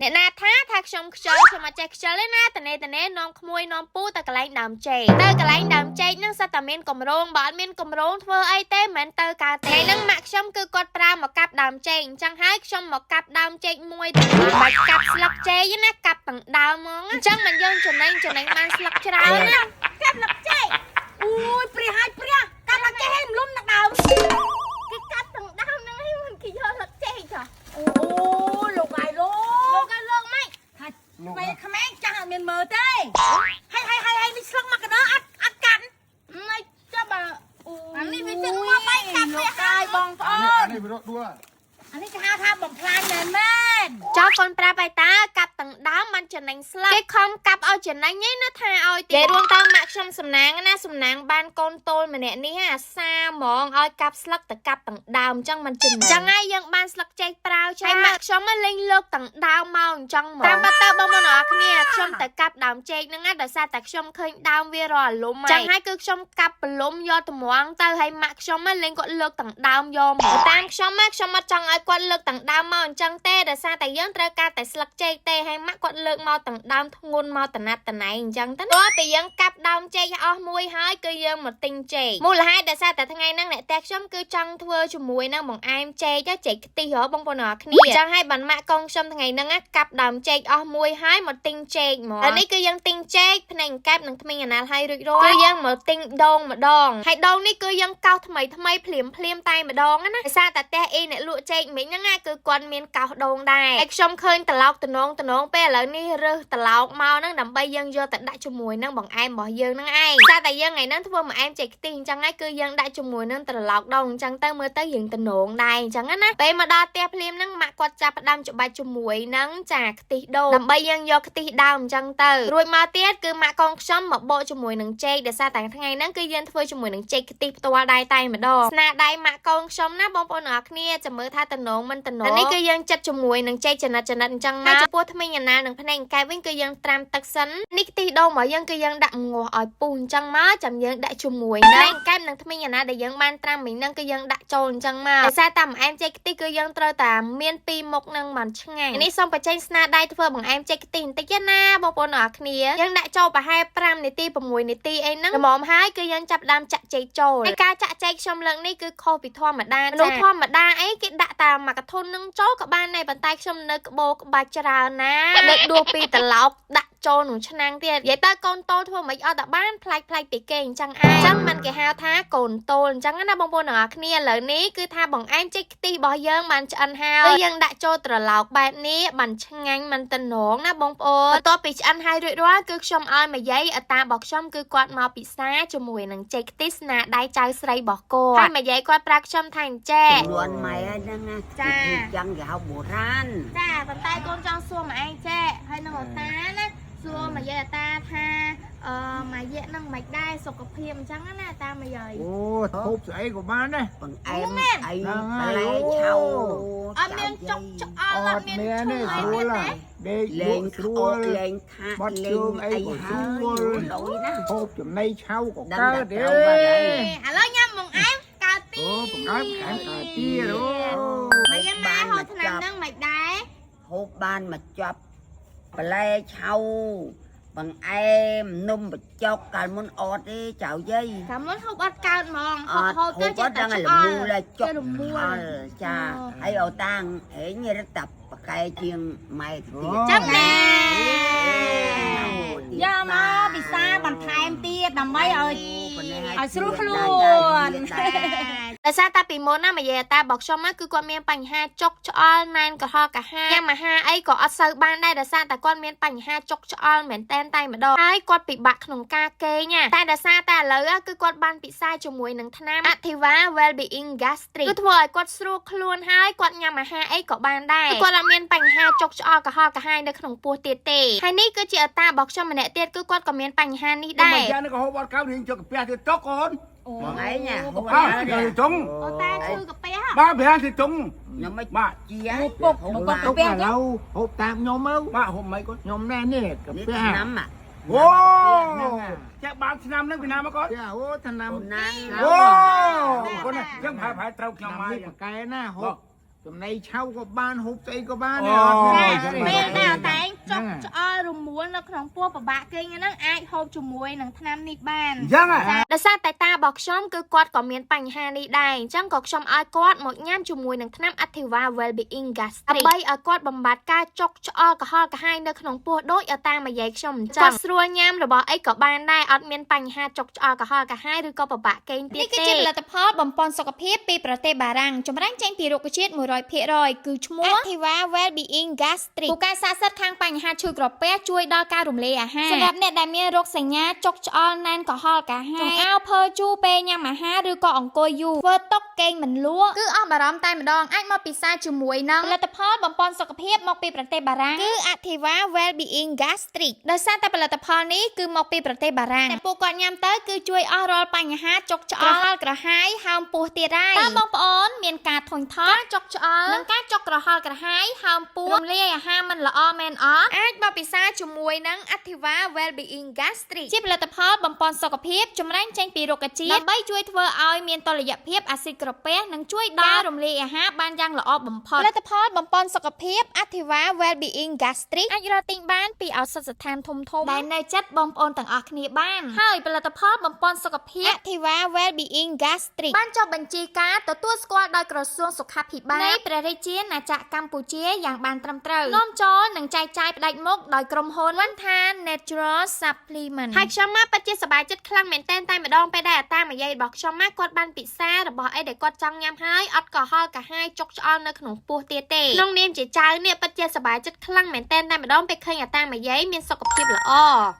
អ្នកណាថាថាខ្ញុំខ្ជិលខ្ញុំអត់ចេះខ្ជិលទេណាតនេតនេនាំក្មួយនាំពូទៅកន្លែងដើមចេកទៅកន្លែងដើមចេកហ្នឹងសិតតែមានកម្រងបើអត់មានកម្រងធ្វើអីទេមិនមែនទៅកើតទេថ្ងៃហ្នឹងម៉ាក់ខ្ញុំគឺគាត់ប្រើមកកាប់ដើមចេកអញ្ចឹងហើយខ្ញុំមកកាប់ដើមចេកមួយទៅបាច់កាប់ស្លឹកចេកណាកាប់ទាំងដើមហ្មងអញ្ចឹងមិនយើងចំណេញចំណេញបានស្លឹកច្រើនណា កាប់លឹកចេកអូយព្រះហើយព្រះកាប់លឹកចេកឲ្យមលុំនឹងដើម គេកាប់ទាំងដើមហ្នឹងឯងមិនគេយកស្លឹកចេកចុះ អូលោកអាយលោក លោកឲ្យលោកម៉េច ថាពេលក្មេងចាស់អត់មានមើលទេហើយហើយហើយហើយនេះស្លឹកមកកណ្ដោអត់អត់កាន់ មិនចុះបើ អូ អានេះវាទឹកមកបែកកាប់វា ហើយបងប្អូន នេះវារត់ដួល អានេះគេហៅថាបំផ្លាញមែនមែន ចោលកូនប្រាប់ឲ្យតាកាប់ទាំងដើមបានចំណេញស្លឹកគេខំកាប់ឲ្យចំណេញឯណាថាឲ្យទៀតនិយាយរួមតើម៉ាក់ខ្ញុំសំណាងណាសំណាងបានកូនតូលម្នាក់នេះអាសាហ្មងឲ្យកាប់ស្លឹកទៅកាប់ទាំងដើមអញ្ចឹងมันចំណេញអញ្ចឹងហើយយើងបានស្លឹកចេកប្រើច្រើនហើយម៉ាក់ខ្ញុំមកលេងលើកទាំងដើមមកអញ្ចឹងហ្មងតាមបាត់ទៅបងប្អូនអរគ្នាខ្ញុំទៅកាប់ដើមចេកហ្នឹងណាដោយសារតែខ្ញុំឃើញដើមវារអាលុំហើយអញ្ចឹងហើយគឺខ្ញុំកាប់ប្រលំយកតម្រងទៅហើយម៉ាក់ខ្ញុំមកលេងគាត់លើកទាំងដើមយកមកតាមខ្ញុំមកខ្ញុំអត់ចង់ឲ្យគាត់លើកទាំងដើមមកអញ្ចឹងទេដោយសារតែយើងត្រូវការតែស្លឹកចេកទេហើយម៉ាក់គាត់លើកមកទាំងដើមធ្ងន់មកតំណាត់តំណែងអញ្ចឹងទៅណាពេលយើងកាប់ដើមចេកអស់មួយហើយគឺយើងមកទិញចេកមូលហេតុដោយសារតែថ្ងៃហ្នឹងអ្នកផ្ទះខ្ញុំគឺចង់ធ្វើជាមួយនឹងបង្អែមចេកចេកខ្ទិះហ៎បងប្អូនអរគ្នាអញ្ចឹងហើយបានម៉ាក់កងខ្ញុំថ្ងៃហ្នឹងណាកាប់ដើមចេកអស់មួយហើយមកទិញចេកមកហើយនេះគឺយើងទិញចេកភ្នែកកែបនិងថ្មីអាណាលហើយរួចរាល់គឺយើងមកទិញដូងម្ដងហើយដូងនេះគឺយើងកោសថ្មីថ្មីភ្លាមភ្លាមតែម្ដងណាដោយសារតែផ្ទះអ៊ីអ្នកលក់ចេកមិញហ្នឹងណាគឺគាត់មានកោសដូងដែរហើយខ្ញុំឃើញត្រឡោកតំនងតំនងពេលឥឡូវនេះរើសត្រឡោកមកហ្នឹងដើម្បីយើងយកទៅដាក់ជាមួយនឹងបង្អែមរបស់យើងហ្នឹងឯងសារតែយើងថ្ងៃហ្នឹងធ្វើបង្អែមចេកខ្ទិះអញ្ចឹងហើយគឺយើងដាក់ជាមួយនឹងត្រឡោកដូងអញ្ចឹងទៅមើលទៅយើងតំនងដែរអញ្ចឹងណាពេលមកដល់ផ្ទះភ្លាមហ្នឹងម៉ាក់គាត់ចាប់ផ្ដើមច្បាច់ជាមួយនឹងចាខ្ទិះដូងដើម្បីយើងយកខ្ទិះដើមអញ្ចឹងទៅរួចមកទៀតគឺម៉ាក់កងខ្ញុំមកបកជាមួយនឹងចេកដោយសារតែថ្ងៃហ្នឹងគឺយើងធ្វើជាមួយនឹងចេកខ្ទិះផ្ទាល់ដែរតែម្ដងស្នាដៃម៉ាក់កងខ្ញុំណាបងប្អូនអរគ្នាចាំមើលថាតំនងមិនតំនងនេះគឺយើងចិត្តជាមួយនឹងចេកចំណិតចំណិតអញ្ចឹងមកចំពោះថ្មីអាណានិងភ្នែកកែវិញគឺយើងត្រាំទឹកសិននេះខ្ទិះដូងរបស់យើងគឺយើងដាក់ងាស់ឲ្យពុះអញ្ចឹងមកចាំយើងដាក់ជាមួយនឹងកែបនិងថ្មីអាណាដែលយើងបានត្រាំមិញហ្នឹងគឺយើងដាក់ចូលអញ្ចឹងមកដោយសារតែបង្អែមចេកខ្ទិះគឺយើងត្រូវតែមានពីរមុខនឹងមិនឆ្ងាញ់នេះសូមបញ្ចេញស្នាដៃធ្វើបង្អែមចេកខ្ទិះបន្តិចណាបងប្អូនអរគ្នាយើងដាក់ចូលប្រហែល5នាទី6នាទីអីហ្នឹងល្មមហើយគឺយើងចាប់ដើមចាក់ចេកចូលហើយការចាក់ចេកខ្ញុំលើកនេះគឺខុសពីធម្មតាមនុស្សធម្មតាអីគេដាក់តាមមួយកធុននឹងចូលក៏បានដែរប៉ុន្តែខ្ញុំនៅក្បោក្បាច់ច្រើនណានៅដួសពីត្រឡោកដាក់ចូលក្នុងឆ្នាំងទៀតនិយាយទៅកូនតូលធ្វើមិនអត់តែបានប្លែកប្លែកពីគេអញ្ចឹងឯងអញ្ចឹងมันគេហៅថាកូនតូលអញ្ចឹងណាបងប្អូនទាំងអស់គ្នាឥឡូវនេះគឺថាបង្អែមចេកខ្ទិះរបស់យើងបានឆ្អិនហើយគឺយើងដាក់ចូលត្រឡោកបែបនេះបានឆ្ងាញ់មិនតំណងណាបងប្អូនបន្ទាប់ពីឆ្អិនហើយរួចរាល់គឺខ្ញុំឲ្យម្យាយអតារបស់ខ្ញុំគឺគាត់មកពិសាជាមួយនឹងចេកខ្ទិះស្នាដៃចៅស្រីរបស់គាត់ហើយម្យាយគាត់ប្រាប់ខ្ញុំថាអញ្ចេះ ជំនាន់ម៉ែហ្នឹងណាចឹងគេហៅបុរាណ ចាប៉ុន្តែកូនចង់សួរមកឯងចេះហើយនឹងអូតាណាសួរមកយាយអាតាថាអឺមួយយៈនឹងមិនដែរសុខភាពអញ្ចឹងណាតាមកយាយ អូហូបស្អីក៏បានដែរ បង្អែមអីបន្លែឆៅ អត់មានចុកឆ្អល់អ អត់ ត់មាន មាន ឈឺ ទេ អី ស្រួល ទៀតទេ ដេកល លេង ក់ស្ ស្រួ រួល លលេងខាក់ បត់ លេ ជើង ងអី អីក៏ ហើ ស្រួល យលុយណា ហូបចំណីឆៅក៏ ដឹង កើតទេ តែត្រូវបាត់ហើយ ឥឡូវញ៉ាំបង្អែមកើតទី អូបង្អែមខែកើតទៀតអូ មកយាយម៉ែហូបឆ្នាំហ្នឹងមិនដែរ ហូបបានមកចប់បន្លែឆៅបង្អែមនំបញ្ចុកកាលមុនអត់ទេចៅយាយ កាលមុនហូបអត់កើតហ្មងហូ អត់ បហូបទៅ ហូបអ ចេះតែ ត់ដឹង ឆ្អល់ លមូលចុក ចេះរមួល ចាហើយអូតាងហេងរត់តែបកែជាងម៉ែទៅទៀត ចឹងណែ យកមកពិសាបន្ថែមទៀតដើម្បីឲ្យ ឲ្យស្រួលខ្លួន ដោយសារតែពីមុនណាម្យាយតារបស់ខ្ញុំណាគឺគាត់មានបញ្ហាចុកឆ្អល់ណែនក្រហល់កាហាយញ៉ាំអាហារអីក៏អត់សូវបានដែរដោយសារតែគាត់មានបញ្ហាចុកឆ្អល់មែនតែនតែម្ដងហើយគាត់ពិបាកក្នុងការគេងណាតែដោយសារតែឥឡូវគឺគាត់បានពិសាជាមួយនឹងថ្នាំ Activa Wellbeing Gastric គឺធ្វើឲ្យគាត់ស្រួលខ្លួនហើយគាត់ញ៉ាំអាហារអីក៏បានដែរគឺគាត់អត់មានបញ្ហាចុកឆ្អល់ក្រហល់កាហាយនៅក្នុងពោះទៀតទេហើយនេះគឺជាអតារបស់ខ្ញុំម្នាក់ទៀតគឺគាត់ក៏មានបញ្ហានេះដែរ មកយ៉ាងនេះក៏ហូបអត់កើតរៀងចុកកាពះទៀតតុកអូន បងឯងណាហូប អើ អត់កើត តុង អូតាឈឺកាពះ បាទប្រាំទីតុង ខ្ញុំមិន បាទ ជា ពុក ហូប មក បាន កាពះ ឥឡូវហូបតាមខ្ញុំមក បាទហូបមិនកូន ខ្ញុំណែនេះកា នេះ ពះ ឆ្នាំอ่ะ អូចាក់បានឆ្នាំហ្នឹងពីណាមកកូន ចាអូឆ្នាំ ណា អូកូនចឹងប្រហែលត្រូវខ្ញុំ ឆ្នាំ មក នេះបកែណាហូប ចំណីឆៅក៏បានហូបស្អីក៏បាន អូ ដែរអត់មាន ចឹង អី ពេល ទេ ដែលតែងចុកឆ្អល់រមួលនៅក្នុងពោះពិបាកគេងហ្នឹងអាចហូបជាមួយនឹងថ្នាំនេះបាន អញ្ចឹងហ៎ ដោយសារតែតារបស់ខ្ញុំគឺគាត់ក៏មានបញ្ហានេះដែរអញ្ចឹងក៏ខ្ញុំឲ្យគាត់មកញ៉ាំជាមួយនឹងថ្នាំ Activa Wellbeing Gastric ដើម្បីឲ្យគាត់បំបត្តិការចុកឆ្អល់ក្រហល់ក្រហាយនៅក្នុងពោះដូចឲ្យតាមយាយខ្ញុំអញ្ចឹងគាត់ស្រួលញ៉ាំរបស់អីក៏បានដែរអត់មានបញ្ហាចុកឆ្អល់ក្រហល់ក្រហាយឬក៏ពិបាកគេងទៀតទេនេះគឺជាផលិតផលបំពន់សុខភាពពីប្រទេសបារាំងចម្រាញ់ចេញពីរុក្ខជាតិ100%គឺឈ្មោះ Activa Wellbeing Gastric ពូកែស័ក្តិសិទ្ធិខាងបញ្ហាឈឺក្រពះជួយដល់ការរំលាយអាហារសម្រាប់អ្នកដែលមានរោគសញ្ញាចុកឆ្អល់ណែនក្រហល់កាហាយចង្អោរភើជូរពេលញ៉ាំអាហារឬក៏អង្គុយយូរធ្វើតុកគេងមិនលក់គឺអស់បារម្ភតែម្ដងអាចមកពិសាជាមួយនឹងផលិតផលបំពន់សុខភាពមកពីប្រទេសបារាំងគឺ Activa Wellbeing Gastric ដោយសារតែផលិតផលនេះគឺមកពីប្រទេសបារាំងតែពួកគាត់ញ៉ាំទៅគឺជួយអស់រាល់បញ្ហាចុកឆ្អល់ក្រហល់ក្រហាយហើមពោះទៀតហើយតើបងប្អូនមានការធុញថប់ការចុកឆ្អល់និងការចុកក្រហល់ក្រហាយហើមពោះរំលាយអាហារមិនល្អមែនអត់អាចបពិសាជាមួយនឹង Activa Wellbeing Gastric ជាផលិតផលបំពន់សុខភាពចម្រាញ់ចេញពីរុក្ខជាតិដើម្បីជួយធ្វើឲ្យមានតុល្យភាពអាស៊ីតក្រពះនិងជួយដល់រំលាយអាហារបានយ៉ាងល្អបំផុតផលិតផលបំពន់សុខភាព Activa Wellbeing Gastric អាចរកទិញបានពីឱសថស្ថានធំៗដែលនៅចិត្តបងប្អូនទាំងអស់គ្នាបានហើយផលិតផលបំពន់សុខភាព Activa Wellbeing Gastric បានចុះបញ្ជីការទទួលស្គាល់ដោយក្រសួងសុខាភិបាលនៃព្រះរាជាណាចក្រកម្ពុជាយ៉ាងបានត្រឹមត្រូវនាំចូលនិងចែកចាយផ្ដាច់មុខដោយក្រុមហ៊ុន Vantha Natural Supplement ហើយខ្ញុំមកពិតជាសប្បាយចិត្តខ្លាំងមែនទែនតែម្ដងពេលដែលអាតាម្យាយរបស់ខ្ញុំមកគាត់បានពិសារបស់អីដែលគាត់ចង់ញ៉ាំហើយអត់ក៏ហល់កាហាយចុកឆ្អល់នៅក្នុងពោះទៀតទេក្នុងនាមជាចៅនេះពិតជាសប្បាយចិត្តខ្លាំងមែនទែនតែម្ដងពេលឃើញអាតាម្យាយមានសុខភាពល្អ។